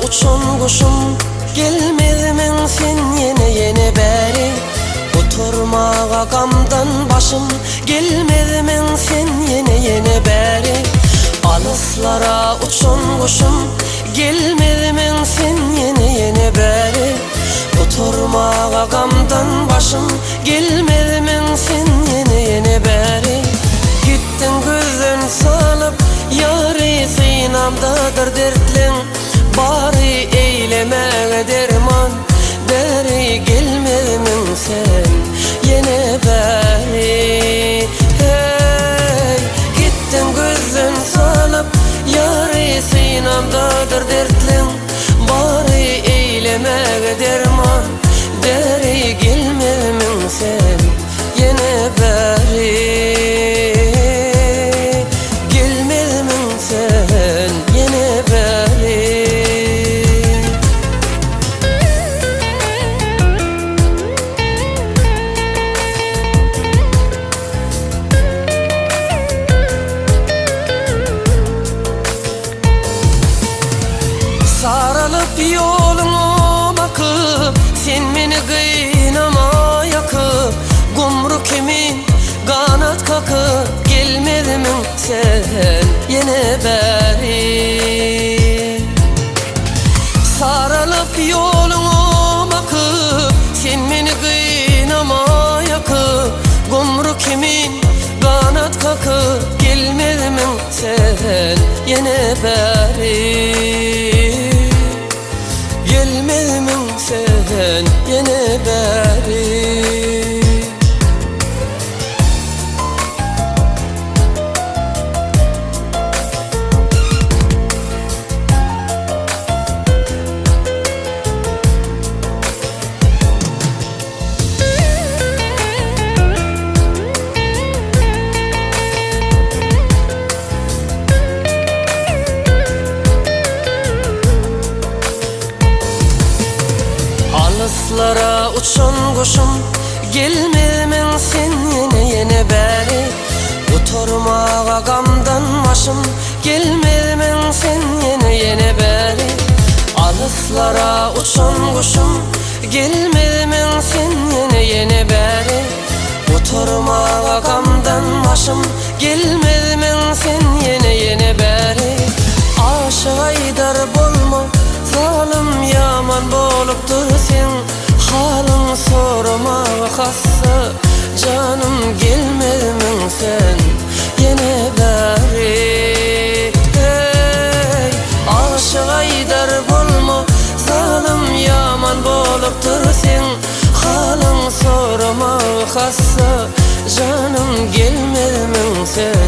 uçan guşum, Gelmezmiň sen ýene, ýene bäri? Gutarmaga gamdan başym, Gelmezmiň sen ýene, ýene bäri? Alyslara uçan guşum, Gelmezmiň sen ýene, ýene bäri? Gutarmaga gamdan başym, Gelmezmiň sen ýene, ýene bäri? Gitdiň gözden salyp, ýary, Synamdadyr dertleň bary, Eýlemäge derman, däri, Gelmezmiň sen ýene bäri? Heý, gitdiň gözden salyp, ýary, Synamdadyr dertleň bary, Eýlemäge derman, däri, Gelmezmiň sen ýene bäri? Gelmezmiň sen ýene bäri? Saralyp ýoluňa bakyp, Sen meni gynama ýakyp, Gumry kimin ganat kakyp, Gelmezmiň sen ýene bäri? Saralyp ýoluňa bakyp, Sen meni gynama ýakyp, Gumry kimin ganat kakyp, Gelmezmiň sen ýene bäri? Gelmezmiň sen ýene bäri? Alyslara uçan guşum, Gelmezmiň sen ýene, ýene bäri? Gutarmaga gamdan başym, Gelmezmiň sen ýene, ýene bäri? Alyslara uçan guşum, Gelmezmiň sen ýene, ýene bäri? Gutarmaga gamdan başym, Gelmezmiň sen ýene, ýene bäri? Aşyk aýdar bolma, zalym ýaman bolupdyr seň halyň soramaga hassa janym gelmezmiň sen ýene bäri? Eý, aşyk aýdar bolma, zalym ýaman bolupdyr seň halyň soramaga hassa janym gelmezmiň sen?